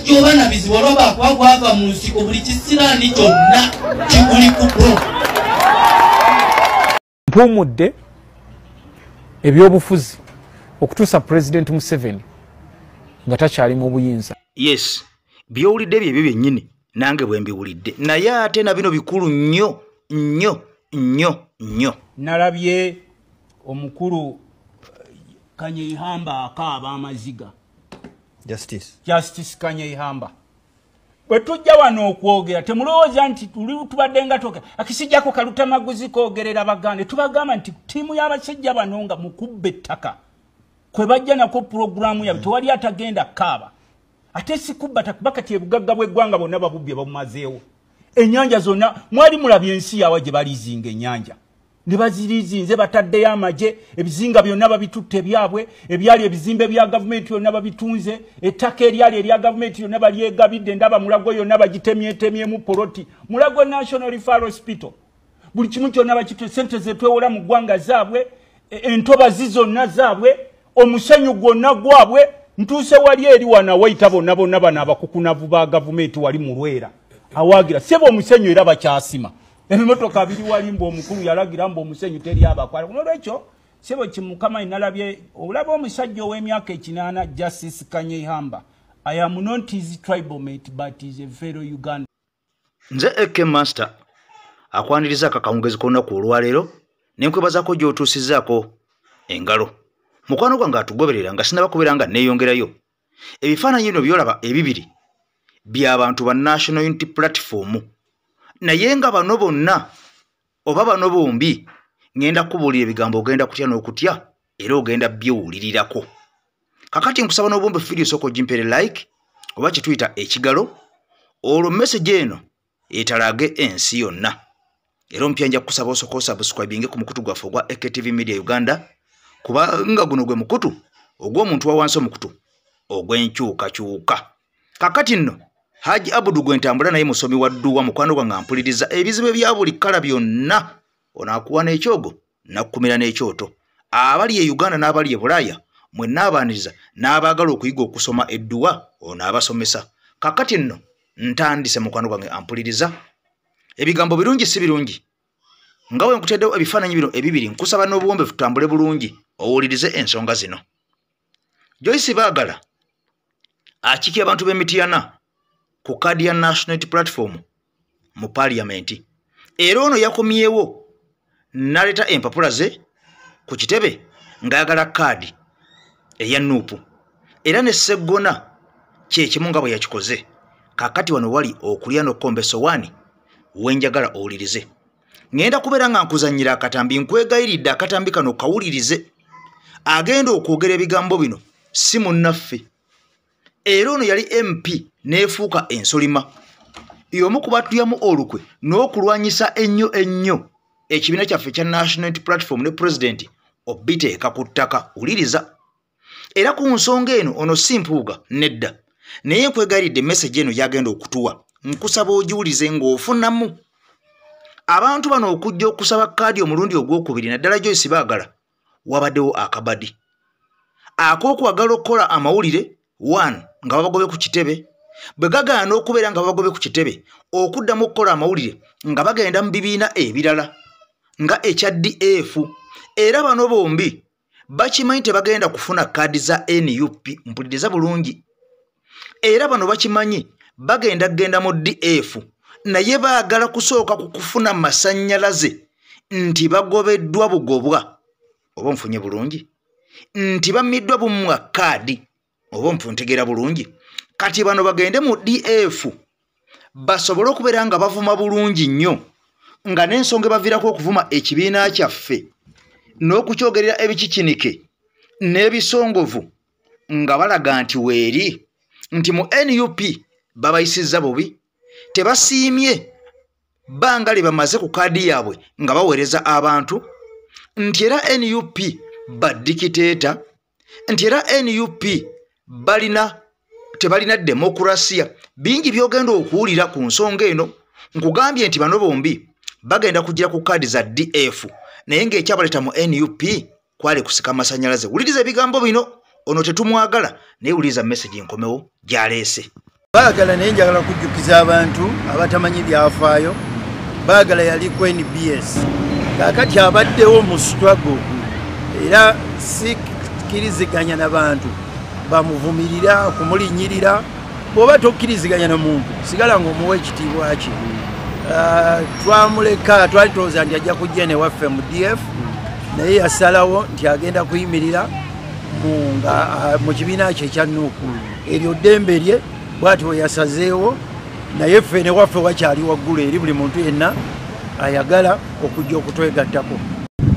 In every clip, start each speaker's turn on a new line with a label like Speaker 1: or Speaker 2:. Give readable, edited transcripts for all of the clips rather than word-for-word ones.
Speaker 1: Omusajja oba na bizibu olwaba kuba gwava mu nsiko, buli kisiraani kyonna kiguli ku bro.
Speaker 2: Mpumudde ebyobufuzi okutuusa Pulezidenti Museveni nga takyali mu buyinza.
Speaker 3: Yes, byowulidde byebyo byennyini nange bwe mbiwulidde, naye ate na bino bikulu nnyo nnyo nnyo nnyo.
Speaker 4: Nalabye omukulu Kanyeihamba akaaba amaziga.
Speaker 5: Justice.
Speaker 4: Justice Kanyeihamba. Bwe tujja wano okwogera temulowooza nti tuli tubadde nga twogera akisijjako kalutamaguzi koogerera Baganda. Tubagamba nti ttiimu y'abasajja bano nga mukubba ettaka kwe bajja nako pulogulaamu yabwe, tewali atagenda kaaba. Ate si kubba ttaka, kati ebugagga bw'eggwanga bonna babubbye babumazeewo. Ennyanja zonna mwali mulabye ensi yawa gye balizinga ennyanja. Ne bazirizinze, bataddeyo amagye, ebizinga byonna babitutte byabwe, ebyali ebizimbe bya gavumenti byonna babitunze, ettaka eryali erya gavumenti lyonna balyegabidde. Ndaba Mulago yonna bagitemyetemyemu poloti, Mulago National Referral Hospital, buli kimu kyonna bakitutte. Sente zetwewola mu ggwanga zaabwe, entobazi zonna zaabwe, omusenyu gwonna gwabwe. Ntuuse wali eri wano awayita bonna bonna bano abakukunavu ba gavumenti wali mu Lwera awagira sebo omusenyu, era bakyasima ebimotoka biri wali mbu omukulu yalagira mbu omusenyu teri abakwala. Nolwekyo sebo kimukama nalabye olaba omusajja ow'emyaka 80, Justice Kanyeihamba. I am not his tribal mate, but is a fellow Uganda.
Speaker 3: Nze AK Master akwaniriza akakawungezi k'olunaku olwaleero, ne nkwebazaako gy'otuusizzaako engalo, mukwano gwange atugoberera. Nga sinaba kubeera nga neeyongerayo, ebifaananyi bino byolaba ebibiri by'abantu ba National Unity Platform, naye nga bano bonna oba bano bombi ŋŋenda kubuulira ebigambo ogenda kutya n'okutya, era ogenda byewulirirako. Kakati nkusaba n'obumbe vidiyo sooka ogimpere like oba kyetuyita ekigalo, olwo message eno etalage ensi yonna. Era omupya, nja kukusaba osooka osubscribinge ku mukutu gwaffe ogwa AKTV Media Uganda, kubanga guno gwe mukutu ogw'omuntu wa wansi, omukutu ogw'enkyukakyuka. Kakati nno Haji Abudu gwe ntambula naye musomi wa dduwa, mukwano gwange ampuliriza, ebizibu ebya buli kkala byonna ono akuwa n'ekyogo nakkumira n'ekyoto. Abali e Uganda n'abali e Bulaaya mwenna abaaniriza, n'abaagala okuyiga okusoma edduwa ono abasomesa. Kakati nno ntandise, mukwano gwange ampuliriza, ebigambo birungi si birungi nga bwe nkuteddewo ebifaananyi bino ebibiri. Nkusaba n'obuwombe tutambule bulungi owulirize ensonga zino. Joyce Baagala akiikira abantu b'e Mityana ku kaadi ya National Unity Platform mu Paaliyamenti, era ono yakomyewo n'aleeta empapula ze ku kitebe ng'ayagala kaadi eya NUP, era ne Seggona kyekimu nga bwe yakikoze. Kaakati wano wali okulya n'okkomba essowaani wenjagala owulirize. Ŋŋenda kubeera nga nkuzannyira akatambi. Nkwegayiridde akatambi kano kawulirize. Agenda okwogera ebigambo bino si munnaffe, era ono yali MP n'efuuka ensolima, y'omu ku batulyamu olukwe n'okulwanyisa ennyo ennyo ekibiina kyaffe ekya National Unity Platform ne pulezidenti obiteeka ku ttaka. Wuliriza era ku nsonga eno. Ono si Mpuuga, nedda, naye nkwegayiridde message eno gyagenda okutuwa nkusaba ogiwulize ng'ofunamu. Abantu bano okujja okusaba kaadi omulundi ogwokubiri, naddala Joyce Baagala, wabaddewo akabadi ak'okwagala okukola amawulire one nga babagobye ku kitebe. Bwe gagaana okubeera nga babagobye ku kitebe, okuddamu okukola amawulire nga bagenda mu bibiina ebirala nga ekya DF. Era bano bombi bakimanyi tebagenda kufuna kaadi za NUP. Mpuliriza bulungi, era bano bakimanyi bagenda kugenda mu DF, naye baagala kusooka ku kufuna masannyalaze nti bagobeddwa bugobwa, oba nfunye bulungi, nti bammiddwa bumwa kaadi, oba ntegeera bulungi. Kati bano bagende mu DF basobole okubeera nga bavuma bulungi nnyo, nga n'ensonga ebaviirako okuvuma ekibiina kyaffe n'okukyogerera ebikikinike n'ebisongovu, nga balaga nti weeri nti mu NUP babayisizza bubi, tebasiimye bbanga lye bamaze ku kaadi yaabwe nga baweereza abantu, nti era NUP badikiteeta, nti era NUP balina tebalina demokurasiya. Bingi byogenda okuwulira ku nsonga eno. Nkugambye nti bano bombi bagenda kugira ku kaadi za DF, naye ng'ekyabaleta mu NUP kwali kusika masannyalaze. Wuliriza ebigambo bino. Ono tetumwagala, naye wuliriza message enkomewo gy'aleese.
Speaker 5: Baagala naye njagala kujjukiza abantu abatamanyi byafaayo. Baagala yali ku NBS, kaakati abaddewo mu struggle, era sikkiriziganya n'abantu bamuvumirira kumulinnyirira. Bw'oba tokkiriziganya na muntu, sigala ng'omuwa ekitiibwa kye. Twamuleka, twali tulowooza nti ajja kujja newaffe mu DF, naye yasalawo nti agenda kuyimirira mu kibiina kye ekya NUP. Eryo ddembe lye, bw'ati bwe yasazeewo, naye ffe newaffe wakyali waggulu eri buli muntu yenna ayagala okujja okutwegattako.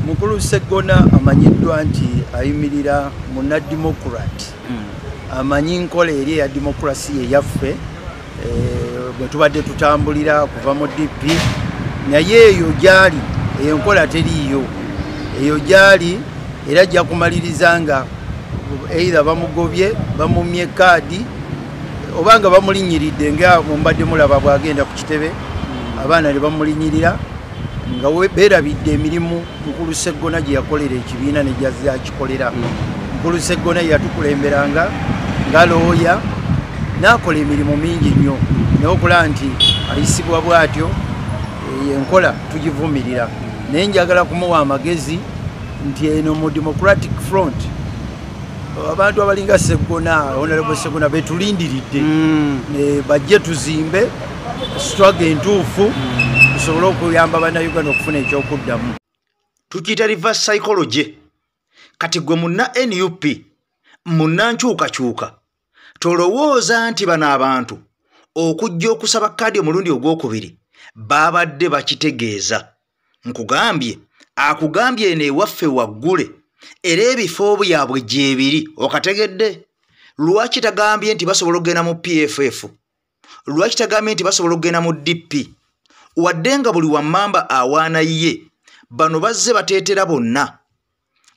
Speaker 5: Mukulu Sseggona amanyiddwa nti ayimirira munnademocrat, amanyi nkola eri eya demokrasi eyaffe bwe tubadde tutambulira kuva mu DP, naye eyo gyali eyo nkola teriiyo. Eyo gyali era ajja kumaliriza nga either bamugobye, bamumye kaadi, oba nga bamulinnyiridde nga mbadde mulaba bw'agenda ku kitebe, abaana ne bamulinnyirira nga beerabidde emirimu Mukulu Sseggona gye yakolera ekibiina ne gy'azze akikolera. Mukulu Sseggona yatukulemberanga nga looya, n'akola emirimu mingi nnyo, naye okulaba nti ayisibwa bw'atyo, enkola tugivumirira. Naye njagala kumuwa amagezi nti eno mu Democratic Front abantu abalinga Sseggona, Honorable Sseggona, betulindiridde bajje tuzimbe struggle entuufu, tusobole okuyamba Bannayuganda okufuna ekyokuddamu.
Speaker 3: Tukiyita reverse psychology. Kati gwe munna NUP, munna nkyukakyuka, tolowooza nti bano abantu okujja okusaba kaadi omulundi ogwokubiri babadde bakitegeeza. Nkugambye, akugambye eno ewaffe waggule, era ebifo byabwe gyebiri. Okategedde? Lwaki tagambye nti basobola okugenda mu PFF? Lwaki tagambye nti basobola okugenda mu DP? Wadde nga buli wammamba awaana ye, bano bazze bateetera bonna,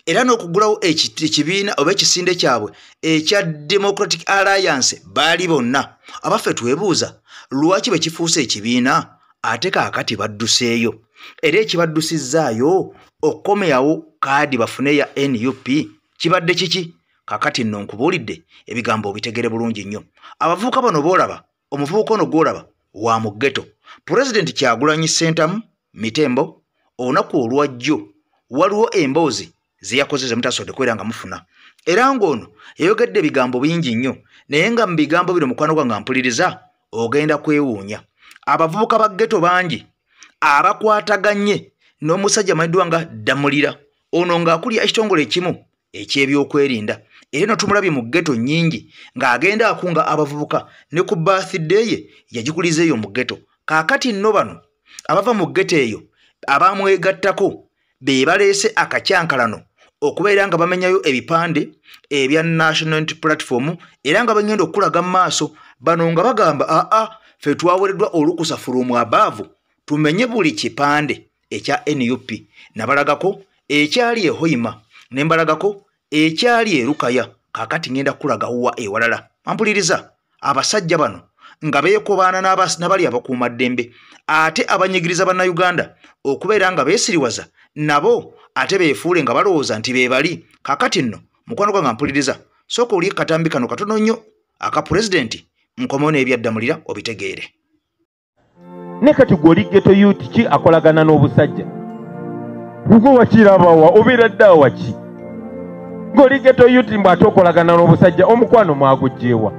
Speaker 3: era n'okugulawo ekibiina oba ekisinde kyabwe ekya Democratic Alliance baali bonna. Abaffe twebuuza lwaki bwe kifuuse ekibiina ate kaakati badduseeyo, era ekibaddusizaayo okukomyawo kaadi bafune ya NUP kibadde kiki? Kaakati nno nkubuulidde ebigambo obitegere bulungi nnyo. Abavubuka bano boolaba, omuvubuka ono gw'olaba wa mu ghetto. Pulezidenti Kyagulanyi Ssentamu Mitembo olunaku olwajjo waliwo emboozi ze yakoze ze mutasobodde kubeera nga mufuna, era ng'ono yayogedde ebigambo bingi nnyo, naye nga mu bigambo bino mukwano gwange nga mpuliriza ogenda kwewuunya. Abavubuka ba ghetto bangi abakwataganye n'omusajja amanyiddwa nga Ddamulira, ono ng'akulira ekitongole ekimu eky'ebyokwerinda, era eno tumulabye mu ghetto nnyingi ng'agenda akunga abavubuka, ne ku birthday ye yagikuliza eyo mu ghetto. Kaakati nno bano abava mu ghetto eyo abamwegattako be baleese akacyankalano okubeera nga bamenyayo ebipande ebya National Unity Platform, era nga bagenda okulaga mu maaso bano nga bagamba aa ffe twawereddwa olukusa from above tumenye buli kipande ekya NUP. Nabalagako ekyali e Hoima, ne mbalagako ekyali e Lukaya, kaakati ngenda kulaga wa ewalala. Ampuliriza, abasajja bano nga beekobaana n'abali abakuumaddembe ate abanyigiriza Bannayuganda okubeera nga beesiriwaza nabo, ate beefuule nga balowooza nti be bali. Kaakati nno mukwano gwange mpuliriza, sooka oli katambi kano katono nnyo aka pulezidenti, nkomewo n'ebyaddamulira obitegeere.
Speaker 6: Ne kati gwe oli ghetto youth ki akolagana n'obusajja? Gwe wakirabawa obeera dda waki? Ng'oli ghetto youth mbu ate okolagana n'obusajja, omukwano mwagugyewa?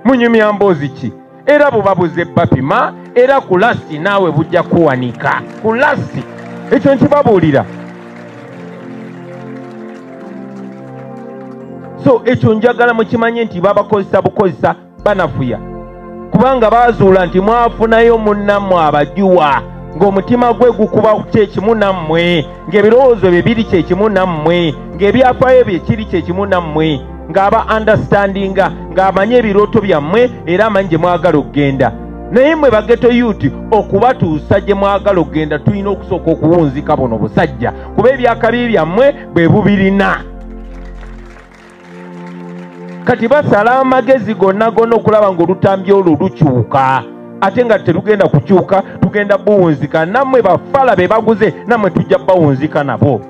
Speaker 6: Munyumya mboozi ki? Era buba buze bapima, era ku lasti naawe bujja kuwanika ku lasti. Ekyo nkibabuulira. So ekyo njagala mukimanye nti babakozesa bukozesa, banafuya, kubanga bazuula nti mwafunayo munnammwe abajuwa, ng'omutima gwe gukuba kyekimu nammwe, ng'ebirowoozo bye biri kyekimu nammwe, ng'ebyafaayo bye kiri kyekimu nammwe, ng'aba understandinga, ng'amanyi ebirooto byammwe era amanyi gye mwagala okugenda. Naye mmwe ba ghetto youth okubatuusa gye mwagala okugenda tulina okusooka okuwunzika buno busajja, kuba ebyakabi byammwe bwe bubirina. Kati basala amagezi gonna gonna okulaba ng'olutambi olwo lukyuka, ate nga terugenda kukyuka, tugenda buwunzika. Nammwe bafala be baguze, nammwe tujja bawunzika nabo.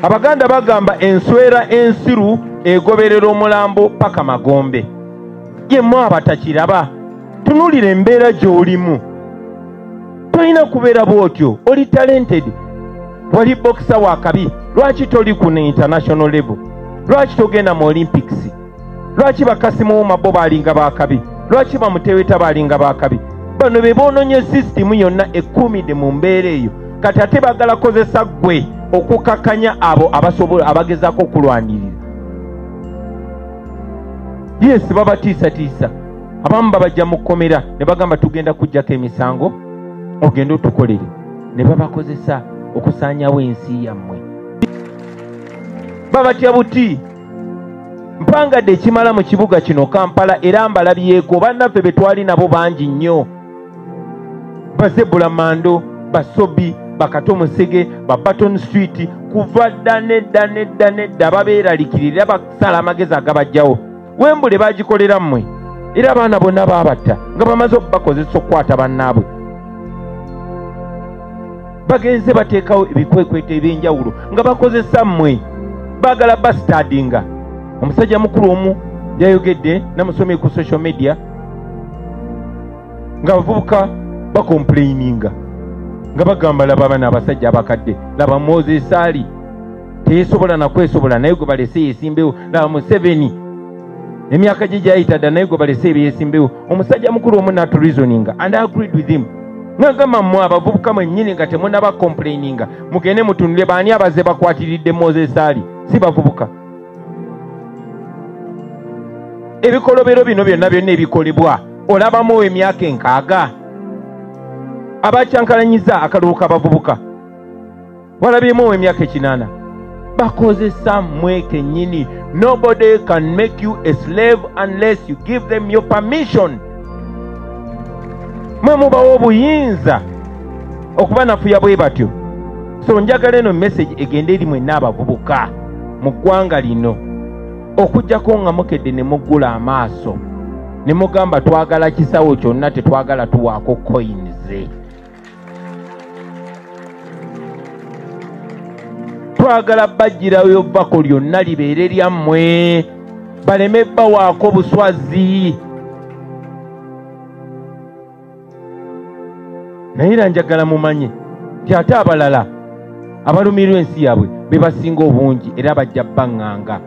Speaker 6: Abaganda bagamba enswera ensiru egoberera omulambo paka magombe. Ye mmwe abatakiraba, tunuulira embeera gy'olimu. Tolina kubeera bw'otyo, oli talented, wali boxer wa kabi, lwaki toli ku international level? Lwaki togenda mu Olympics? Lwaki bakasimuwuma bo baalinga bakabi? Lwaki bamuteweta baalinga bakabi? Bano be boononye sisitimu yonna ekkuumidde mu mbeera eyo. Kati ate baagala kozesa ggwe okukakanya abo abasobola abagezaako okulwanirira. Yes, babatiisatiisa. Abamu babajja mu kkomera ne bagamba tugenda kuggyako emisango ogende otukolere, ne babakozesa okusaanyawo ensi yammwe. Babatya buti. Mpangadde ekimala mu kibuga kino Kampala era mbalabyeko bannaffe be twali nabo bangi nnyo. Bazebula Mando, Basobi, Bakato Musege, ba Barton Street, kuva dda nedda nedda nedda babeeralikirira basala amagezi agabajjawo. Wembule bagikolera mmwe era abaana bonna baabatta nga bamaze okubakozesa okukwata bannaabwe. Bagenze bateekawo ebikwekweto ebyenjawulo nga bakozesa mmwe, baagala bastardinga. Omusajja mukulu omu yayogedde namusomye ku social media nga abavubuka bakomplaininga nga bagamba laba bano abasajja abakadde, laba Moses Ali teyesobola na kwesobola naye gwe balese yesimbewo, laba Museveni emyaka gye gyayita dda naye gwe balese ebyesimbewo. Omusajja mukulu omu n'atureasoninga and I agreed with him. Ngagamba mmwe abavubuka mwennyini nga temunnaba complaininga mugende mutunule baani abazze bakwatiridde Moses Ali, si bavubuka. Ebikolobero bino byonna byonna ebikolebwa olabamu emyaka 60 abakyankalanyiza akalulu k'abavubuka walabyemu emyaka 80. Bakozesa mmwe kennyini. Nobody can make you a slave unless you give them your permission. Mwe mubawo obuyinza okubanafuya bwe batyo. So njagala eno message egende eri mwenna abavubuka mu ggwanga lino, okuggyako nga mukedde ne muggula amaaso ne mugamba twagala kisawo kyonna, tetwagala tuwaako coins. Twagala bajjirayo bbako lyonna libeere lyammwe, baleme bawaako buswazi. Naye era njagala mumanye nti ate abalala abalumirwa ensi yaabwe be basinga obungi era bajja baŋŋanga.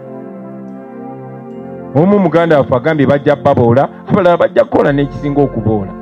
Speaker 6: Omu muganda waffe agambye bajja baboola, abalala bajja kukola n'ekisinga okuboola.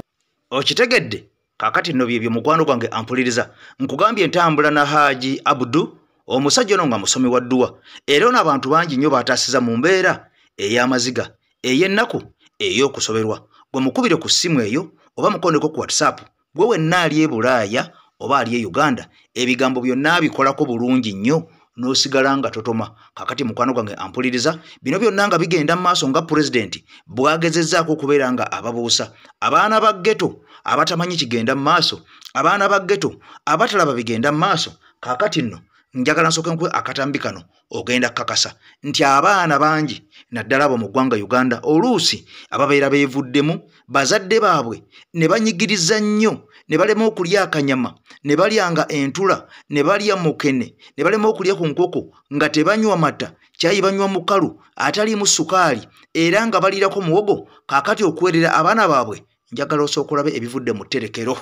Speaker 3: Okitegedde? Kaakati nno byebyo mukwano gwange ampuliriza. Nkugambye ntambula na Haji Abdu, omusajja ono nga musomi wa dduwa, era ono abantu bangi nnyo baataasiza mu mbeera ey'amaziga, ey'ennaku, ey'okusoberwa. Gwe mukubire ku ssimu eyo oba mukondeko ku WhatsApp, gwe wenna ali e Bulaaya oba ali e Uganda, ebigambo byonna abikolako bulungi nnyo n'osigala nga totoma. Kaakati mukwano gwange ampuliriza, bino byonna nga bigenda mu maaso nga pulezidenti bw'agezezzaako okubeera nga ababuusa abaana ba ghetto abatamanyi kigenda mu maaso, abaana ba ghetto abatalaba bigenda mu maaso. Kaakati nno njagala nsooke nkuwe akatambi kano ogenda kakasa nti abaana bangi naddala abo mu ggwanga Uganda oluusi ababeera beevuddemu bazadde baabwe ne banyigiriza nnyo, ne balema okulya akanyama, ne balyanga entula, ne balya mukene, ne balema okulya ku nkoko nga tebanywa mata, kyayi banywa mukalu ataliimu sukaali era nga baliirako muwogo. Kaakati okwerera abaana baabwe, njagala osooka olabe ebivudde mu tterekero.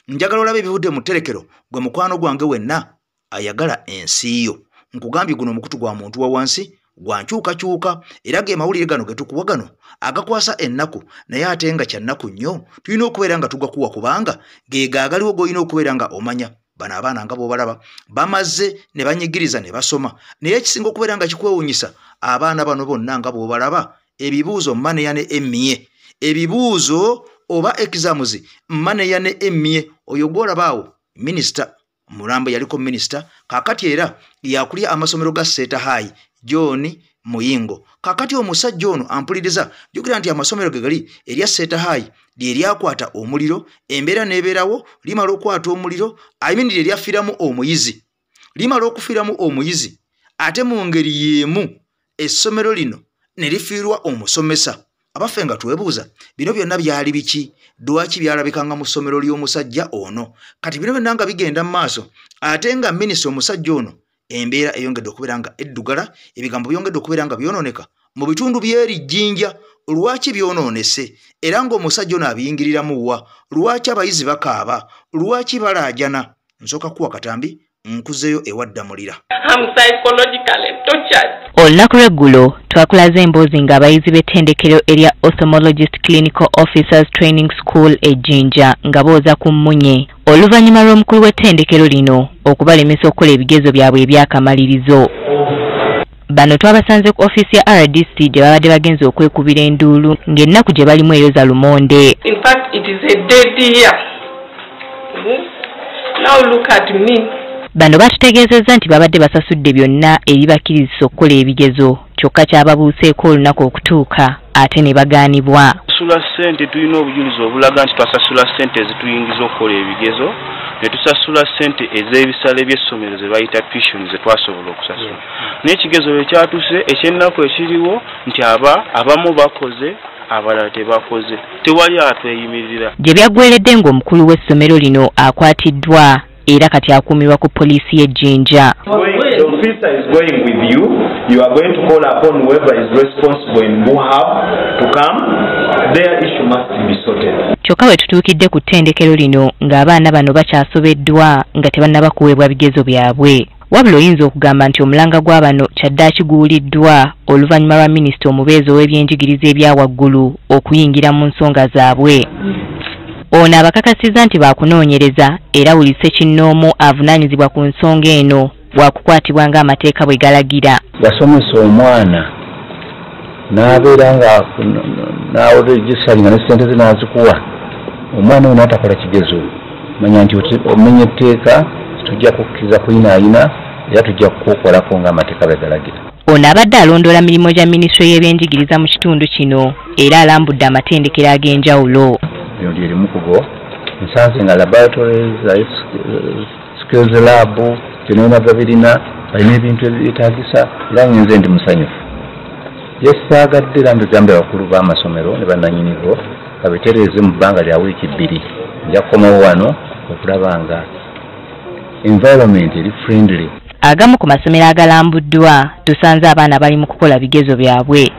Speaker 3: Njagala olabe ebivudde mu tterekero gwe mukwano gwange wenna ayagala ensi yo. Nkugambye guno omukutu gwa muntu wa wansi gwa nkyukakyuka, era ge mawulire gano ge tukuwa gano agakwasa ennaku, naye ate nga kya nnaku nnyo tulina okubeera nga tugakuwa kubanga ge gaagaliwo g'olina okubeera nga omanya. Bano abaana nga bw'obalaba bamaze ne banyigiriza ne basoma, naye ekisinga okubeera nga kikwewuunyisa abaana bano bonna nga bw'obalaba ebibuuzo maneya ne emmye, ebibuuzo oba exams maneya ne emmye. Oyo gw'olaba awo minisita Murambo yaliko minisita, kaakati era yakulya amasomero ga Seeta High John Muyingo. Kaakati omusajja ono ampuliriza, jjukira nti amasomero ge gali erya Seeta High lye lyakwata omuliro, embeera n'ebeerawo, limala okukwata omuliro, I mean lye lyafiiramu omuyizi, limala okufiiramu omuyizi, ate mu ngeri y'emu essomero lino ne lifiirwa omusomesa. Abaffe nga twebuuza bino byonna byali biki? Lwaki byalabikanga mu ssomero ly'omusajja ono? Kati bino byonna nga bigenda mu maaso, ate nga minisita omusajja ono embeera eyongedde okubeera nga eddugala, ebigambo byongedde okubeera nga byonooneka mu bitundu by'eri Jjinja. Lwaki byonoonese? Era ng'omusajja ono abiyingiriramu wa? Lwaki abayizi bakaaba? Lwaki balaajana? Nsooka kuwa katambi nkuzeyo ewaddamulira.
Speaker 7: Olunaku lw'eggulo twakulaze emboozi ng'abayizi b'ettendekero erya Ophthalmologist Clinical Officers Training School e Jinja nga booza ku mmunye oluvannyuma lw'omukulu w'ettendekero lino okubalemesa okukola ebigezo byabwe eby'akamalirizo. Bano twabasanze ku ofiisi ya RDC gye babadde bagenze okwekubira enduulu ng'ennaku gye balimu eyoza lumonde.
Speaker 8: In fact, it is a dead year. Now look at me.
Speaker 7: Bano batutegeezezza nti babadde basasudde byonna ebibakkirizisa okukola ebigezo, kyokka kyababuuseeko olunaku okutuuka ate ne bagaanibwa.
Speaker 9: Tusasula ssente, tulina obujulizi obulaga nti twasasula ssente ezituyingiza okukola ebigezo, ne tusasula ssente ez'ebisale by'essomero ze bayita tuition ze twasobola okusasula. Naye ekigezo bwe kyatuuse, ekyennaku ekiriwo nti abamu bakoze, abalala tebakoze, tewali atweyimirira.
Speaker 7: Gye byaggweredde ng'omukulu w'essomero lino akwatiddwa era kati akuumirwa ku poliisi y'e Jinja.
Speaker 10: The officer is going with you. You are going to call upon whoever is responsible in Muhab to come. Their issue must be sorted.
Speaker 7: Kyokka bwe tutuukidde ku ttendekero lino ng'abaana bano bakyasobeddwa nga tebannaba kuweebwa bigezo byabwe. Wabula oyinza okugamba nti omulanga gwa bano kyaddaaki guwuliddwa oluvannyuma lwa minisita omubeezi ow'ebyenjigiriza ebya waggulu okuyingira mu nsonga zaabwe. Ono abakakasizza nti baakunoonyereza era buli ssekinnoomu avunaanyizibwa ku nsonga eno wakukwatibwa ng'amateeka bwe galagira.
Speaker 11: Yasomesa omwana n'abeera nga n'aworegisalinga ne ssente ze n'azikuwa, omwana oyo n'atakola kigezo, manya nti omenya etteeka, tujja kukkiriza kuyinaayina era tujja kukukolako ng'amateeka bwe galagira.
Speaker 7: Ono abadde alondoola mirimu gya minisitule y'ebyenjigiriza mu kitundu kino era alambudde amatendekero ag'enjawulo.
Speaker 11: Lino lye limu ku go nsanze nga laboratories, skills lab byonna babirina, balina ebintu ebyetaagisa era ngenze ndi musanyufu. Yesaagadde era mbigambe abakulu b'amasomero ne bannannyinigo babitereeze mu bbanga lya wiiki 2. Nja kukomawo wano okulaba nga environment eri friendly.
Speaker 7: Agamu ku masomero agalambuddwa tusanze abaana bali mu kukola bigezo byabwe.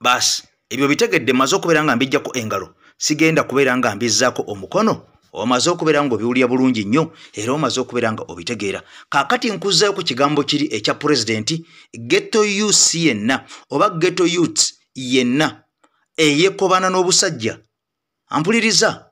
Speaker 3: Baasi ebyo bitegedde, maze okubeera nga mbijjako engalo, sigenda kubeera nga mbizzaako omukono. Omaze okubeera nga obiwulira bulungi nnyo era omaze okubeera nga obitegeera. Kaakati nkuzaayo ku kigambo kiri ekya pulezidenti, ghetto youth yenna oba ghetto youth yenna eyeekobana n'obusajja ampuliriza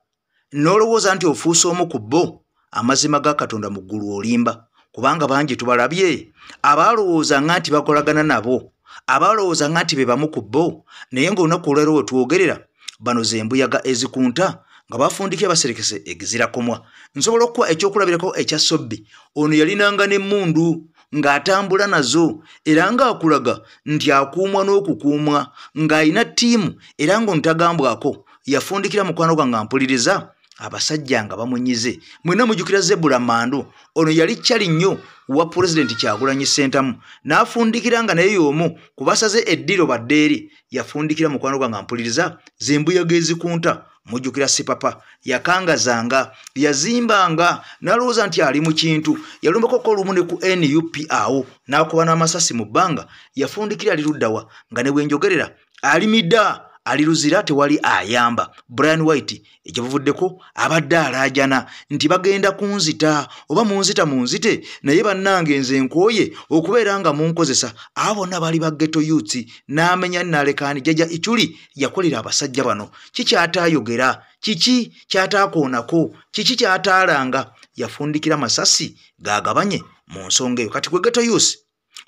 Speaker 3: n'olowooza nti ofuuse omu ku bo, amazima ga Katonda mu ggulu olimba, kubanga bangi tubalabye abaalowooza nga nti bakolagana nabo, abalowooza nga nti be bamu ku bo, naye ng'olunaku olwaleero we twogerera bano ze mbuyaga ezikunta nga bafundikira baserekese egizirakomwa. Nsobola okuwa ekyokulabirako ekya Sobbi. Ono yalinanga n'emmundu ng'atambula nazo era ng'akulaga nti akuumwa n'okukuumwa, ng'alina ttiimu era ng'ontagambwako. Yafundikira mukwano gwange mpuliriza, abasajja nga bamunyize. Mwenna mujjukira Zebula Mandu, ono yali kyali nnyo wa pulezidenti Kyagulanyi Ssentamu, n'afundikira nga naye y'omu ku basaze eddiro badde eri. Yafundikira mukwano gwange mpuliriza zembuyaga ezikunta. Mujjukira Sipapa yakangazanga, yazimbanga n'alowooza nti ali mu kintu. Yalumbako olumu ne ku NUP awo n'akuba n'amasasi mu bbanga. Yafundikira ali luddawa nga ne bwe njogerera ali midda, ali luzira, tewali ayamba. Brian White ekyabuvuddeko abadde alaajana nti bagenda kunzita oba munzita munzite, naye bannange nze nkooye okubeera nga munkozesa. Abo bonna baali ba ghetto youth. N'amenya n'alekaani. Jjajja Ichuli yakolera abasajja bano. Kiki ky'ataayogera? Kiki ky'ataakoonako? Kiki ky'ataalanga? Yafundikira masasi gagabanye mu nsonga eyo. Kati gwe ghetto youth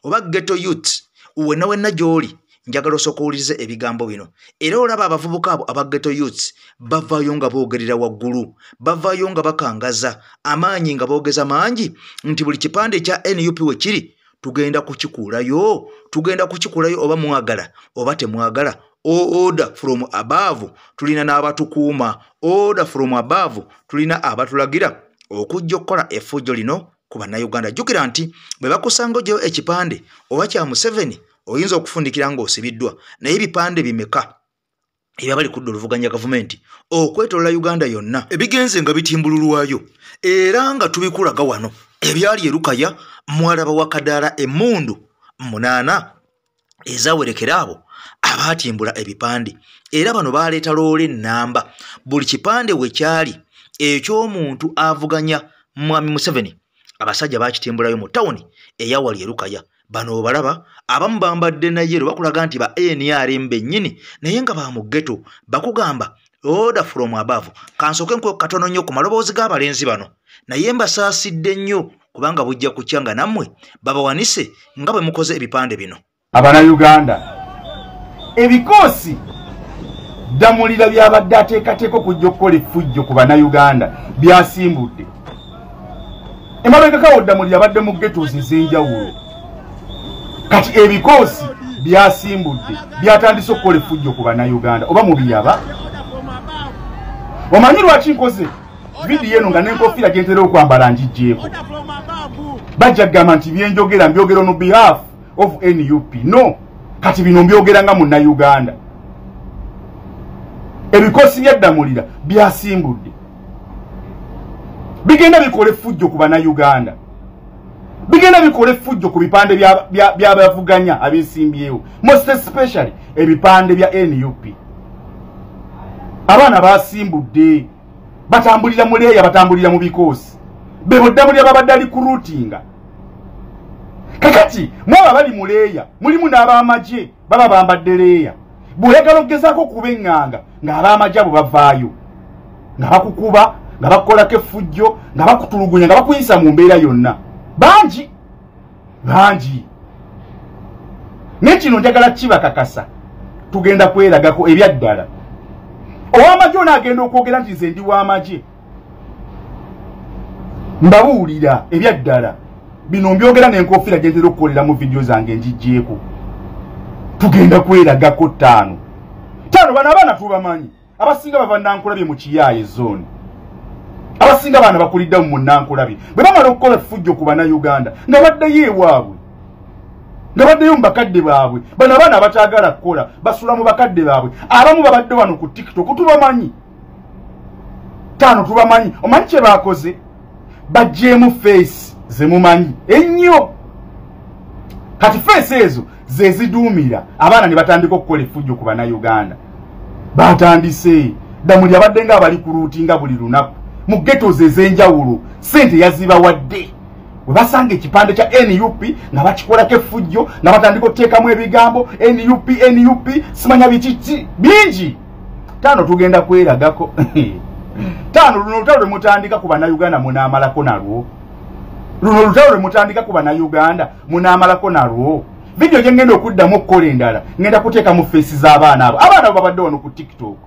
Speaker 3: oba ghetto youth wenna wenna gy'oli, njagala osooka owulirize ebigambo bino. Era olaba abavubuka abo aba ghetto youths bavaayo nga boogerera waggulu, bavaayo nga bakangaza amaanyi, nga boogeza mangi nti buli kipande ekya NUP we kiri tugenda kukikuulayo, tugenda kukikuulayo oba mwagala oba temwagala. Order from above, tulina n'abatukuuma. Order from above, tulina abatulagira okujja okukola effujjo lino ku bannayuganda. Jjukira nti bwe bakusanga ogyeyo ekipande oba kya Museveni, oyinza okufundikira ng'osibiddwa. Naye ebipande bimeka ebyabali kudda oluvuganya gavumenti okwetolola Uganda yonna ebigenze nga bitimbululwayo era nga tubikulaga wano? Ebyali e Lukaya mwalaba Wakadaala emmundu 8 ezawerekera abo abaatimbula ebipande. Era bano baleeta loole ennamba buli kipande we kyali eky'omuntu avuganya Mwami Museveni. Abasajja bakitimbulayo mu tawuni eyawali Erukaya. Bano obalaba abamu bambadde na yero, bakulaga nti ba NRM bennyini, naye nga ba mu ghetto, bakugamba order from above. Kansooke nkuwe katono nnyo ku maloboozi g'abalenzi bano, naye mbasaasidde nnyo kubanga bujja kukya nga nammwe babawanise nga bwe mukoze ebipande bino.
Speaker 12: Abannayuganda, ebikoosi Ddamulira byabadde ateekateeka okujja okukola effujjo ku bannayuganda byasimbudde. Emabegakawo Ddamulira abadde mu ghettos ez'enjawulo. Kati ebikoosi byasimbudde byatandise okukola effujjo ku bannayuganda. Oba mubiyaba? Omanyi lwaki nkoze vidiyo eno nga n'enkofiira gye ntera okwambala ngiggyeko? Bajja kugamba nti byenjogera mbyogera on behalf of NUP. No, kati bino mbyogera nga munnayuganda. Ebikoosi bya Ddamulira byasimbudde, bigenda bikola effujjo ku bannayuganda, bigenda bikola effujjo ku bipande by'abavuganya abeesimbyewo, most especially ebipande bya NUP. Abaana basimbudde, batambulira mu leeya, batambulira mu bikoosi. Bebo Ddamulira babadde ali ku ruutinga. Kakati mwaba bali mu leeya mulimu n'abamagye baba bambadde leeya. Bw'oyagala okugezaako okuba eŋŋanga ng'abamagye abo bavaayo, nga bakukuba, nga bakukolako effujjo, nga bakutulugunya, nga bakuyisa mu mbeera yonna. Bangi bangi. Naye kino njagala kibakakasa, tugenda kweragako ebyaddala. Ow'amagye ono agenda okwogera nti nze ndi w'amagye, mbabuulira ebyaddala. Bino mbyogera n'enkofiira gye ntera okukolera mu vidiyo zange ngiggyeko. Tugenda kweragako ttaano. Bano abaana tubamanyi, abasinga bava Nankulabye mu Kiyaaye zone, abasinga baana bakulidde mu Nankulabye. Bwe bamala okukola effujjo ku bannayuganda nga baddeyo ewaabwe, nga baddeyo mu bakadde baabwe. Bano abaana abataagala kukola basula mu bakadde baabwe. Abamu babadde wano ku TikTok, tubamanyi. Ttaano tubamanyi. Omanyi kye baakoze? Baggyemu feesi ze mumanyi ennyo. Kati feesi ezo ze ziduumira abaana ne batandika okukola effujjo ku bannayuganda. Batandise. Ddamulira abadde nga abali ku ruutinga buli lunaku mu ghettos ez'enjawulo, ssente yazibawadde. Bwe basanga ekipande kya NUP nga bakikolako effujjo, nga batandika okuteekamu ebigambo NUP NUP simanya biki bingi. Ttaano tugenda kweragako. Ttaano luno olutalo lwe mutandika ku bannayuganda munaamalako nalwo. Luno olutalo lwe mutandika ku bannayuganda munaamalako nalwo. Vidiyo gye ngenda okuddamu okukola endala, ngenda kuteekamu feesi z'abaana abo. Abaana abo babadde wano ku TikTok,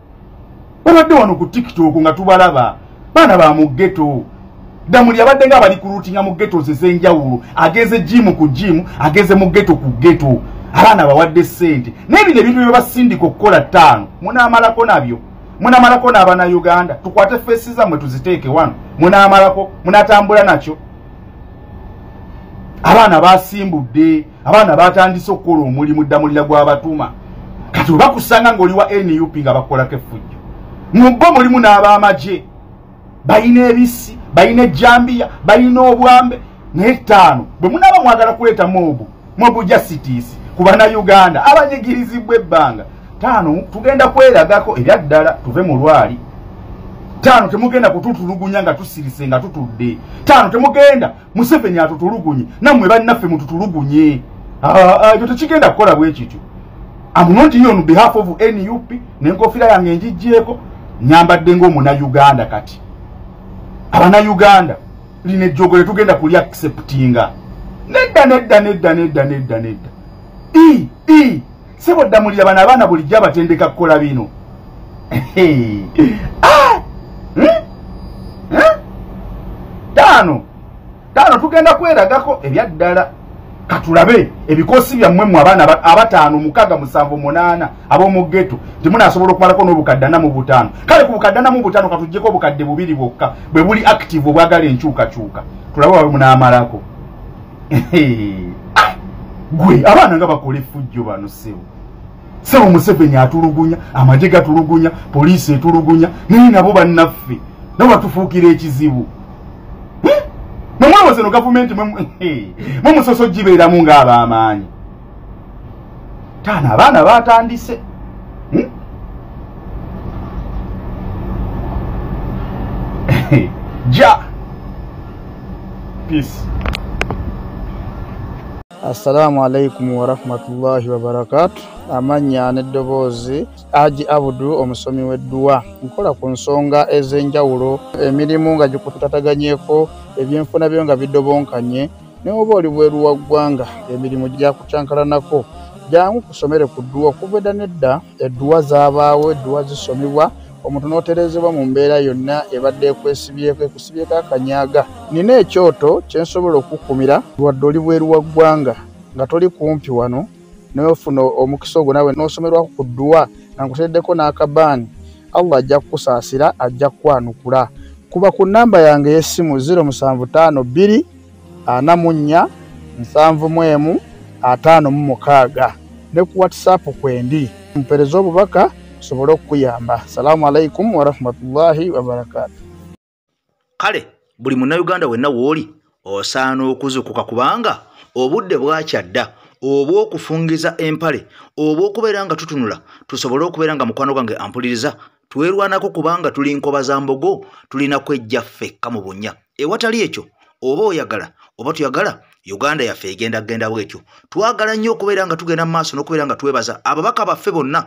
Speaker 12: babadde wano ku TikTok nga tubalaba. Baana ba mu ghetto. Ddamulira abadde nga abali ku ruutinga mu ghettos ez'enjawulo, agenze jimu ku jimu, agenze mu ghetto ku ghetto. Abaana bawadde ssente. Naye bino ebintu bye basindika okukola ttaano munaamalako nabyo. Munaamalako n'abannayuganda. Tukwate feesi zammwe tuziteeke wano. Munaamalako, munaatambula nakyo. Abaana basimbudde, abaana batandise okukola omulimu Ddamulira gw'abatuma. Kati bwe bakusanga ng'oli wa NUP nga bakukolako effujjo, mu bo mulimu n'abamagye, balina ebisi, balina ejjambiya, balina obwambe. Naye ttaano bwe munaaba mwagala kuleeta mobu justice ku bannayuganda abanyigirizibwa ebbanga, ttaano tugenda kweragako ebyaddala, tuve mu lwali. Ttaano temugenda kututulugunya nga tusirise nga tutudde. Ttaano temugenda Museveni atutulugunye, nammwe bannaffe mututulugunye. Ekyo tekigenda kukola bwe kityo. I'm not here on behalf of NUP, n'enkofiira yange ngiggyeko, nyambadde ng'omunnayuganda. Kati abannayuganda lino ejjoogo tetugenda kuli acceptinga. Nedda nedda nedda nedda nedda nedda. Ssebo Ddamulira bano abaana bulijjo abatendeka kukola bino. Ttaano tugenda kweragako ebyaddala. Katulabe ebikoosi byammwe mmwe abaana abataano, 6, 7, 8 ab'omu ghetto, temunaasobola okumalako n'obukadde 45. Kale ku bukadde 45 katuggyeko obukadde 2 bwokka bwe buli active obwagala enkyukakyuka, tulabe wabe munaamalako. Gwe abaana nga bakola effujjo bano ssebo. Ssebo Museveni atulugunya, amagye gatulugunya, poliisi etulugunya, naye nabo bannaffe nabo batufuukira ekizibu. Mwe zeno gavumenti mwe musoso gibeeramu ng'ab'amaanyi. Taano abaana batandise. Ja. Peace.
Speaker 13: Assalamu alaikum warahmatullahi wabarakatuh. Amannya n'eddoboozi Haji Abudu, omusomi w'edduwa. Nkola ku nsonga ez'enjawulo, emirimu nga gikutataganyeko, ebyenfuna byo nga bidobonkanye, ne oba oli bweru wa ggwanga, emirimu gyakucankalanako. Jangu kusomere ku dduwa okuva edda n'edda, edduwa zaabaawo, edduwa zisomibwa, omuntu n'oterezebwa mu mbeera yonna ebadde ekwesibyeko, ekusibyeko akanyaga. Nina ekyoto kye nsobola okukumira wadde oli bweru wa ggwanga nga toli kumpi wano, n'ofuna omukisa ogwo naawe n'osomerwako ku dduwa nga nkuteereddeko n'akabaani. Allah ajja kukusaasira, ajja kukwanukula. Kuba ku nnamba yange ey'essimu 0752 44 71 56 ne ku WhatsApp kwendi, mpeereza obubaka nsobole okukuyamba. Assalamu alaikum warahmatullahi wabarakatuh.
Speaker 3: Kale buli munnayuganda wenna w'oli osaana okuzukuka, kubanga obudde bwakyadda obw'okufungiza empale, obw'okubeera nga tutunula tusobole okubeera nga mukwano gwange ampuliriza twerwanako, kubanga tuli nkoba za mbogo, tulina kwejja ffekka mu bunnya. Ewatali ekyo oba oyagala oba tuyagala, Uganda yaffe egenda genda bwetyo. Twagala nnyo okubeera nga tugenda mu maaso n'okubeera nga twebaza ababaka baffe bonna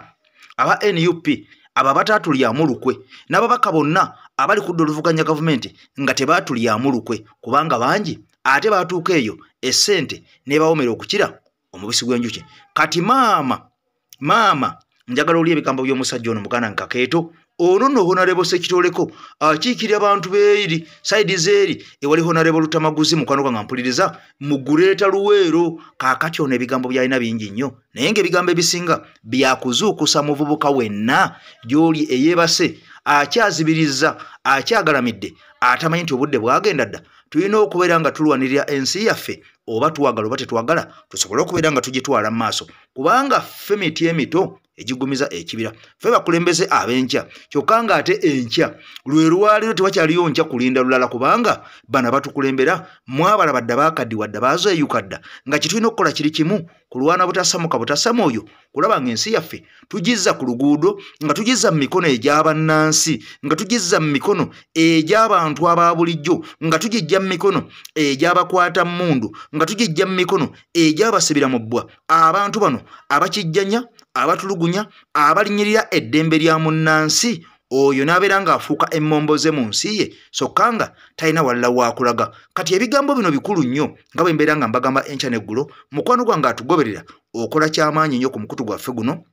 Speaker 3: aba NUP abo abataatulyamu lukwe, n'ababaka bonna abali ku ludda oluvuganya gavumenti nga tebaatulyamu lukwe, kubanga bangi ate baatuuka eyo essente n'ebawomera okukira omubisi gw'enjuki. Kati maama njagala oli ebigambo by'omusajja ono muganda Nkakeeto ono nno Honorable Ssekitoleko akiikirira abantu beeri saidi zeeri ewali Honorable Lutamaguzi, mukwano gwange mpuliriza mu Greater Luweero. Kaakati ono ebigambo by'alina bingi nnyo, naye ng'ebigambo ebisinga byakuzuukusa muvubuka wenna gy'oli eyeebase, akyazibiriza, akyagalamidde, atamanyi nti obudde bwagenda dda. Tulina okubeera nga tulwanirira ensi yaffe, oba twagala oba tetwagala, tusobole okubeera nga tugitwala mu maaso, kubanga ffe miti emito egigumiza ekibira, ffe bakulembeze ab'enkya. Kyokka ng'ate enkya lwe lwaliro tewakyaliyo nkya kulinda lulala, kubanga bano abatukulembera mwabalaba dda, baakaddiwa dda, baazeeyuka dda, nga kye tulina okukola kiri kimu, kulwana butasamuka butasa mwoyo, kulaba ng'ensi yaffe tugizza ku luguudo, nga tugizza mu mikono egy'abannansi, nga tugizza mu mikono egy'abantu aba bulijjo, nga tugijja mu mikono egy'abakwata mmundu, nga tugijja mu mikono egy'abasibira mu bbwa, abantu bano abakijjanya, abatulugunya, abalinnyirira eddembe lya munnansi oyo n'abeera ng'afuuka emmomboze mu nsi ye, sokka nga talina walala waakulaga. Kati ebigambo bino bikulu nnyo nga bwe mbeera nga mbagamba enkya n'eggulo. Mukwano gwange atugoberera, okola kyamaanyi nnyo ku mukutu gwaffe guno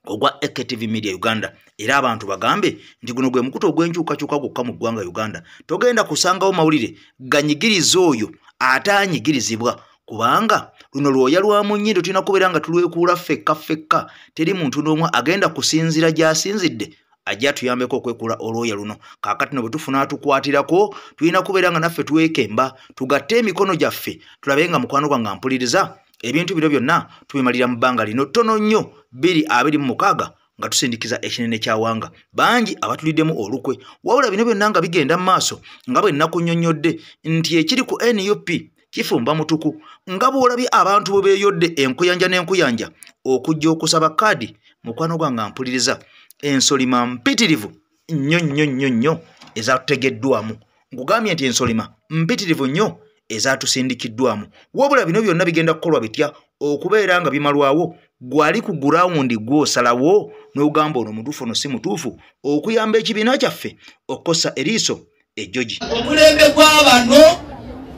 Speaker 3: ogwa AKTV Media Uganda, era abantu bagambe nti guno gwe mukutu ogw'enkyukakyuka gwokka mu ggwanga Uganda. Togenda kusangawo mawulire ganyigiriza oyo ataanyigirizibwa, kubanga luno lwoya lwa mu nnyindo, tulina kubeera nga tulwekuula ffekka ffekka. Teri muntu n'omu agenda kusinziira gy'asinzidde ajja atuyambeko okwekuula olwoya luno. Kaakati no bwe tufuna atukwatirako, tulina kubeera nga naffe twekemba, tugatte emikono gyaffe, tulabe nga mukwano gwange ampuliriza ebintu bino byonna tubimalira mu bbanga lino ttono nnyo 2026 nga tusindikiza ekinene kyawanga. Bangi abatuliddemu olukwe, wabula bino byonna nga bigenda mu maaso nga bwe nnakunnyonnyodde nti ekiri ku NUP kifumba mutuku, nga bw'olabye abantu bwe beeyodde enkuyanja n'enkuyanja okujja okusaba kaadi. Mukwano gwange ampuliriza, ensolima mpitirivu nnyo nnyo nnyo nnyo ezatutegeddwamu. Nkugambye nti ensolima mpitirivu nnyo ezatusindikiddwamu. Wabula bino byonna bigenda kukolwa bitya okubeera nga bimalwawo? Gwali ku gurawundi gw'osalawo n'ogamba ono mutuufu ono si mutuufu, okuyamba ekibiina kyaffe okukosa eriiso ejjogi.
Speaker 1: Omulembe gw'abano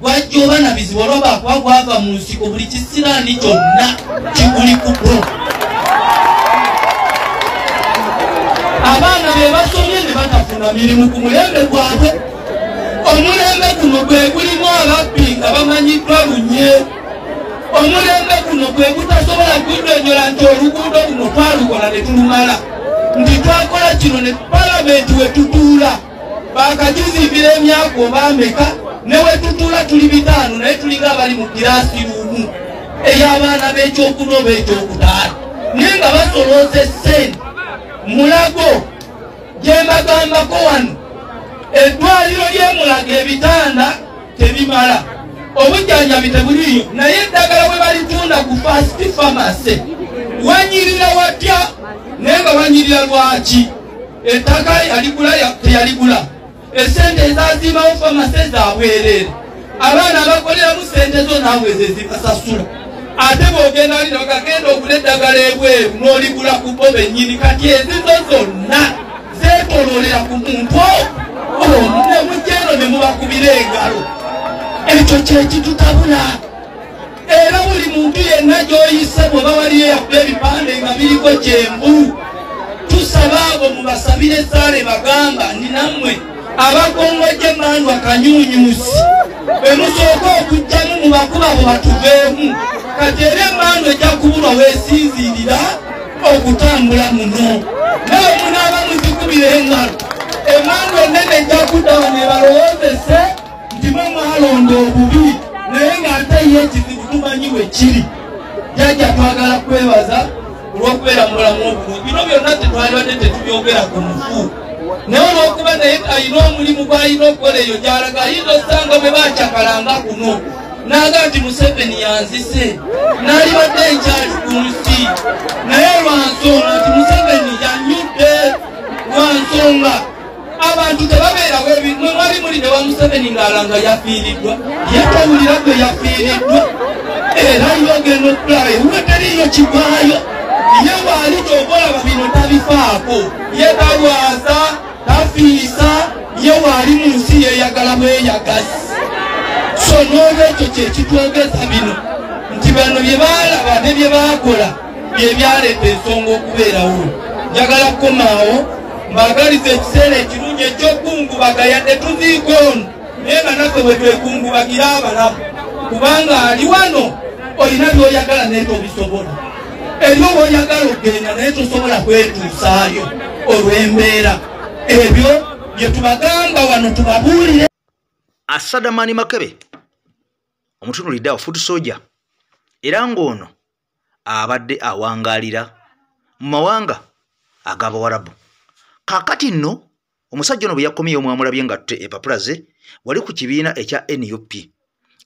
Speaker 1: gwajja oba na bizibu olwaba kuba gwava mu nsiko, buli kisiraani kyonna kiguli ku bro. Abaana be basomye ne batafuna mirimu ku mulembe gwabwe. Omulembe guno gwe gulimu ababbi nga bamanyiddwa lunye. Omulembe guno gwe gutasobola kunyonnyola nti oluguudo luno twalukola ne tulumala, nti twakola kino ne palamenti we tutuula baakagizimbira emyaka oba ameka, ne we tutuula tuli 5, naye tulinga abali mu kiraasi lumu ey'abaana b'ekyokuna oba ekyokutaano, naye nga basolooza essente. Mulago gye mbagambako wano, eddwaliro ly'e Mulago ebitanda tebimala, obujjanjabi tebuliiyo, naye eddagala bwe balitunda ku Fast Pharmacy Wanyirira watya naye nga wanyirira lwaki? Ettaka yaligula teyaligula, esente ezazimbawo famase zabwereere, abaana bakoleramu sente zo naawe ze zibasasula. Ate bw'ogenda ali bakagenda ogula eddagala ebweru n'oligula ku bo bennyini. Kati ezizo zonna zeetoloolera ku muntu omu ne mujja eno ne mubakubira engalo. Ekyo kye kitutabula. Era buli muntu yenna gy'oyise bw'oba waliyo eyakuba ebipande nga biriko kyenvu, tusaba abo mubasabire essaala ebagamba nti nammwe abakongojja emmandwa kanyuunyuusi bwe musooka okugjamu mubakuba abo batuveemu. Kati era emmandwa ejja kubulwa weesinziirira okutambula muno, nawe munaaba muzikubira engalo, emmandwa ennene ejja kudda wano ebalowoozese nti mwe mwalonda obubi, naye ng'ate ye ekizibu tumanyi we kiri. Jjajja twagala kwebaza olw'okubeera mu bulamu obulungi. Bino byonna tetwalibadde tetubyogera ku mufu, naye olw'okuba naye alina omulimu gw'alina okukola eyo gy'alaga, ayinza osanga bwe baacakalanga kuno n'aga nti Museveni yanzise, n'alibadde nkyali ku nsi, naye lwa nsonga nti Museveni yanyudde, lwa nsonga abantu tebabeerawo. Mwe mwali muli ne wa Museveni ng'alanga yafiiriddwa, ye towulira gwe yafiiriddwa, era ye ogenda okulaba ewuwe teriiyo kigwayo. Ye waali ky'okolaba bino tabifaako, ye talwaza, tafiisa, ye waali mu nsi yeeyagala bweyagazi. So n'olwekyo kye kitwogeza bino nti bano bye baalaba ne bye baakola bye byaleeta ensonga okubeerawo. Njagala kukomaawo mbaagaliza ekiseera ekirungi eky'okungubaga, yadde tuziika ono naye nga naffe bwe twekungubagira abalamu, kubanga ali wano olina by'oyagala naye tobisobola, ebyo bw'oyagala okugenda naye tosobola kwetuusaayo olw'embeera. Ebyo bye tubagamba wano tubabuulire.
Speaker 3: Asadamani Makebe omutunulidde awo foot soldier, era ng'ono abadde awangaalira mu mawanga ag'Abawarabu. Kaakati nno omusajja ono bwe yakomyewo mwamulabye ng'atutte empapula ze wali ku kibiina ekya NUP,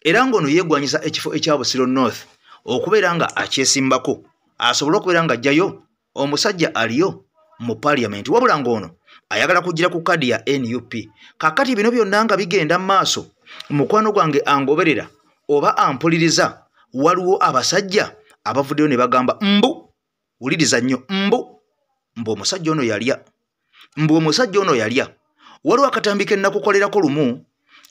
Speaker 3: era ng'ono yeegwanyisa ekifo ekya Busiro North okubeera nga akyesimbako asobole okubeera ng'ajjayo omusajja aliyo mu parliament, wabula ng'ono ayagala kugira ku kadi ya NUP. Kaakati bino byonna nga bigenda mu maaso, mukwano gwange angoberera oba ampuliriza, waliwo abasajja abavuddeyo ne bagamba mbu, wuliriza nnyo, mbu omusajja ono yalya, mbu omusajja ono yalya. Waliwo akatambi ke nnakukolerako lumu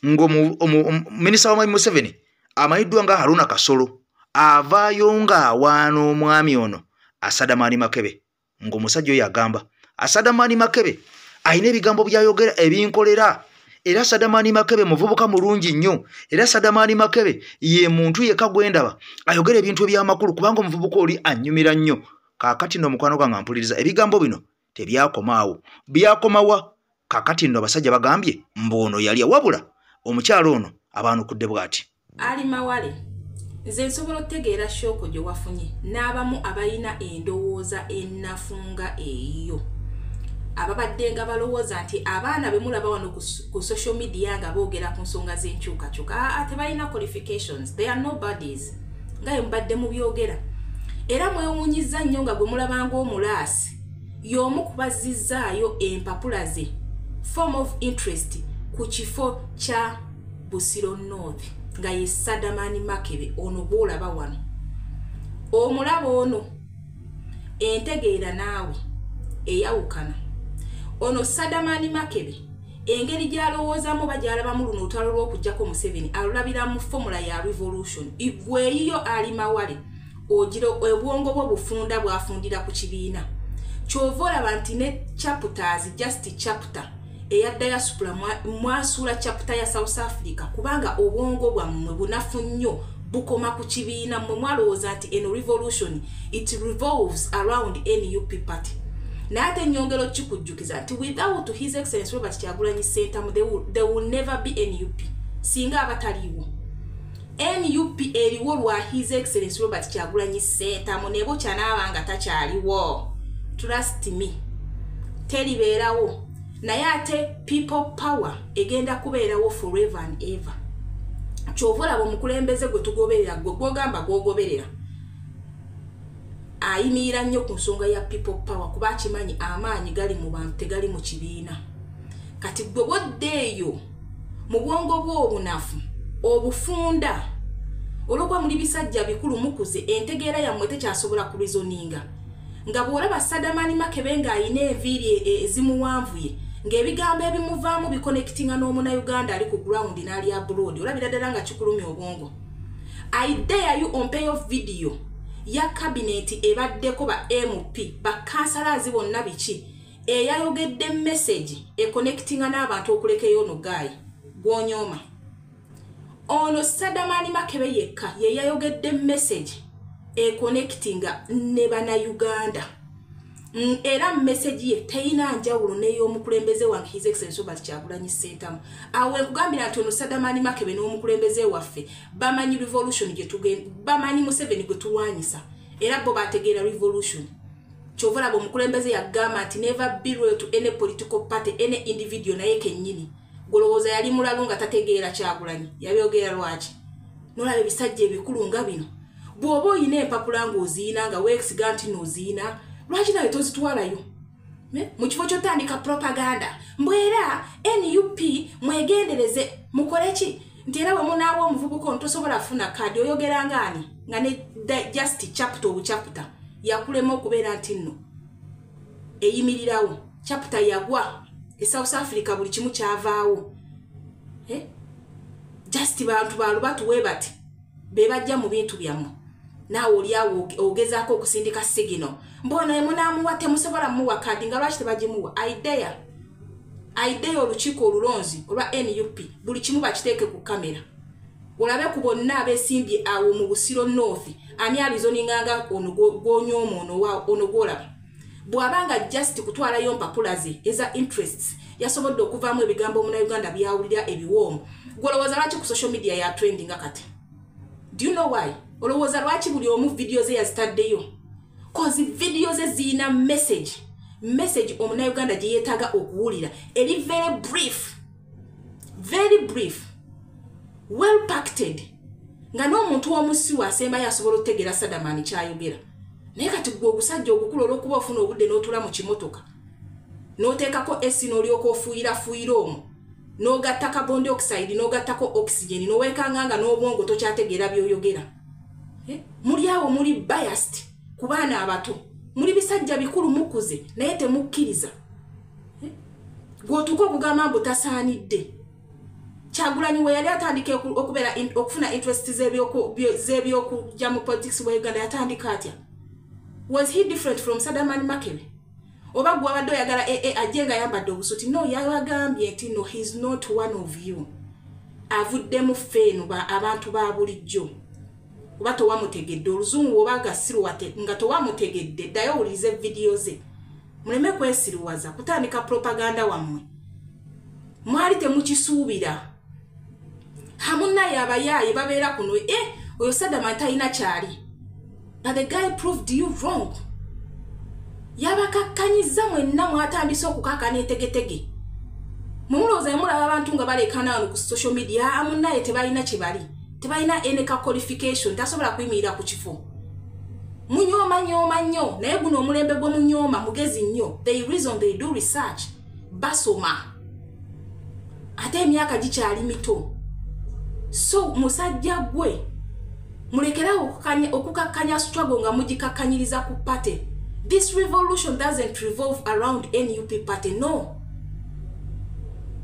Speaker 3: ng'omuminisita wa Museveni amanyiddwa nga Haruna Kasolo avaayo ng'awaana omwami ono Asadamani Makebe, ng'omusajja oyo agamba Asadamani Makebe alina ebigambo by'ayogera ebinkolera, era Asadamani Makebe muvubuka mulungi nnyo, era Asadamani Makebe ye muntu yekka gwe ndaba ayogera ebintu eby'amakulu, kubanga omuvubuka oli annyumira nnyo. Kaakati nno mukwano gwange ampuliriza, ebigambo bino tebyakomaawo, byakomawa. Kaakati nno abasajja bagambye mbu ono yalya, wabula omukyalo ono abaanukudde bw'ati.
Speaker 14: Ali Mawale, nze nsobola okutegeera shooko gye wafunye n'abamu abalina endowooza ennafu nga eyiyo, ababadde nga balowooza nti abaana be mulaba wano ku social media nga boogera ku nsonga z'enkyukakyuka tebalina qualifications, they are nobodies, nga bwe mubadde mubyogera. Era mwewuunyizza nnyo nga gwe mulabanga omulaasi y'omu kubazizzaayo empapula ze form of interest ku kifo kya Busiro North nga ye Sadamani Makebe ono gw'olaba wano. Omulaba ono entegeera naawe eyawukana. Ono Sadamani Makebe engeri gy'alowoozamu oba gy'alabamu luno olutalo lw'okuggyako Museveni alulabira mu formula ya revolution. Ggwe eyiyo Ali Mawale ogira obwongo bwo bufunda bwafundira ku kibiina. Ky'ova olaba nti ne chapters, just chapter eya diaspora mwasuula chapter ya South Africa, kubanga obwongo bwammwe bunafu nnyo bukoma ku kibiina. Mmwe mwalowooza nti eno revolution it revolves around NUP party. Naye ate nnyongera okukikujjukiza nti without His Excellency Robert Kyagulanyi Ssentamu there will never be NUP singa aba taliiwo. NUP eriwo lwa His Excellency Robert Kyagulanyi Ssentamu, ne bukya n'aba nga takyaliwo, trust me, teribeerawo. Naye ate people power egenda kubeerawo forever and ever. Ky'ova olaba omukulembeze gwe tugoberera, gwe gw'ogamba gw'ogoberera, Ayimirira nnyo ku nsonga ya people power kuba akimanyi amaanyi gali mu bantu, tegali mu kibiina. Kati gwe bwoddeeyo mu bwongo bw'obunafu obufunda, olwokuba muli bisajja bikulu mukuze, entegeera yammwe tekyasobola kureasoninga. Nga bw'olaba Sadamani Makebe ng'ayina enviiri ezimuwanvuye, ng'ebigambo ebimuvaamu biconnectinga n'omunnayuganda ali ku ground n'ali abroad, olabira ddala nga kikulumya obwongo. I dare you, ompeyo video ya cabinet ebaddeko ba MP, ba councillors bonna biki, eyayogedde message econnectinga n'abantu okulekeyo ono guy gw'onyooma. Ono Sadamani Makebe yekka ye yayogedde message econnectinga ne bannayuganda. Era message ye teyina njawulo n'ey'omukulembeze wange, His Excellency Robert Kyagulanyi Ssentamu. Awo nkugambira nti ono Sadamani Makebe n'omukulembeze waffe bamanyi revolution gye tugenda, bamanyi Museveni gwe tulwanyisa, era bo bategeera revolution. Kyova olaba omukulembeze yagamba nti never be loyal to any political party, any individual. Naye kennyini golowooza yali mulalu nga tategeera Kyagulanyi yabyogera lwaki? Nolaba ebisajja ebikulu nga bino, bw'oba oyina empapula ng'oziina, nga weesiga nti n'oziina, lwaki nawe tozitwalayo mu kifo ky'otandika propaganda mbwera NUP mwegendereze mukole ki, nti era bwe munaawa omuvubuka ono tosobola funa kaadi? Oyogera ngaani nga ne just chapter obuchapter yakulema okubeera nti nno eyimirirawo? Chapter yagwa e South Africa, buli kimu kyavaawo. Just bantu balubatu bati be bajja mu bintu byammwe, naawe oliawo ogezaako okusindika signal mbona emunaamuwa temusobola muwa kaadi. Nga lwaki tebagimuwa? I dare olukiiko olulonzi olwa NUP buli kimu bakiteeke ku kamera, olabe ku bonna abeesimbye awo mu Busiro North ani alizoninganga ono gw'onyooma, ono gw'olaba. Bw'abanga just kutwalayo mpapula ze eza interests yasobodde okuvaamu ebigambo omunauganda byawulira ebiwoomu, gwolowooza lwaki ku social media ya trendinga kati? Do you know why? Olowooza lwaki buli omu video ze yazitaddeyo? 'Cause video ze ziyina message omunauganda gye yeetaaga okuwulira. Eri very brief, very brief, well packed, nga n'omuntu omusiwa asembayo asobola okutegeera Sadamani kyayogera. Naye kati gwe ogusajja ogukulu, olw'okuba ofuna obudde n'otuula mu kimotoka n'oteekako AC n'olyoka ofuuyirafuuyira omwo, n'ogatta carbon dioxide, n'ogattako oxygen, n'oweekanga nga n'obwongo tokyategeera by'oyogera. Muli awo muli biased ku baana abato. Muli bisajja bikulu mukuze, naye temukkiriza. Gw'otuuka okugamba mbu tasaanidde. Kyagulanyi we yali atandika okubeera okufuna interest z'ebyokujja mu politics wa Uganda, yatandika atya? Was he different from Sadaman Makebe? Oba gwe abadde oyagala ajje nga ayambadde obusuti? No, yabagambye nti no, he is not one of you, avuddemu ffeeno abantu ba bulijjo. Oba towamutegedde oluzungu oba nga nga towamutegedde, ddayo owulirize vidiyo ze. Muleme kwesiruwaza kutandika propaganda wammwe. Mwali temukisuubira. Hamunaye abayaaye babeera kuno, oyo Sadama talina kyali, but the guy proved you wrong. Yabakakkanyiza mwenna mwatandise okukakana entegetege. Mwe mulowooza mulaba abantu nga balekana wano ku social media, amunaye tebalina kye bali, tebalina any qualification, tasobola kuyimirira ku kifo. Munyooma nyooma nnyo, naye guno omulembe gwe munyooma mugezi nnyo. They reason, they do research, basoma, ate emyaka gikyali mito. So musajja gwe, mulekerawo okukakkanya struggle nga mugikakkanyiriza ku party. This revolution doesn't revolve around NUP party, no.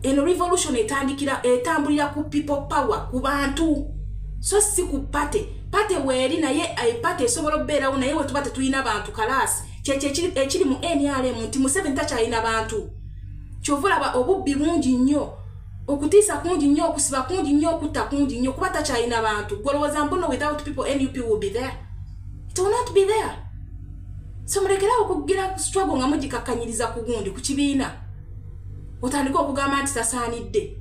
Speaker 14: Eno revolution etandikira, etambulira ku people power, ku bantu, so si ku party. Party weeri, naye party esobola okubeerawo, naye we tuba tetulina bantu kalaasi. Kyekyo ekiri mu NRM nti Museveni takyalina bantu. Kyova olaba obubbi bungi nnyo, okutiisa kungi nnyo, okusiba kungi nnyo, okutta kungi nnyo, kuba takyalina bantu. Gwolowooza mbuno without people NUP will be there? It will not be there. So mulekerawo okugira struggle nga mugikakkanyiriza ku gundi, ku kibiina, otandike okugamba nti tasaanidde.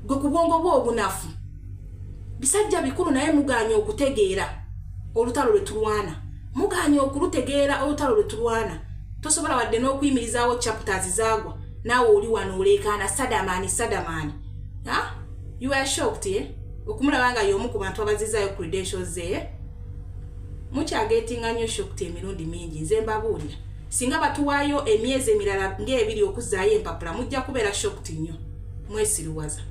Speaker 14: Gwe ku bwongo bwe obunafu. Bisajja bikulu, naye muganye okutegeera olutalo lwe tulwana, muganye okulutegeera olutalo lwe tulwana. Tosobola wadde n'okuyimirizaawo chapters zaagwa, naawe oli wano oleekaana Sadamaani, Sadamaani. You are shocked, eh? Okumulaba nga y'omu ku bantu abazizaayo credentials ze, eh? Mukyagetinga nnyo shocked emirundi mingi. Nze mbabuulira, singa batuwaayo emyezi emirala ng'ebiri okuzzaayo empapula, mujja kubeera shocked nnyo. Mwesiruwaza.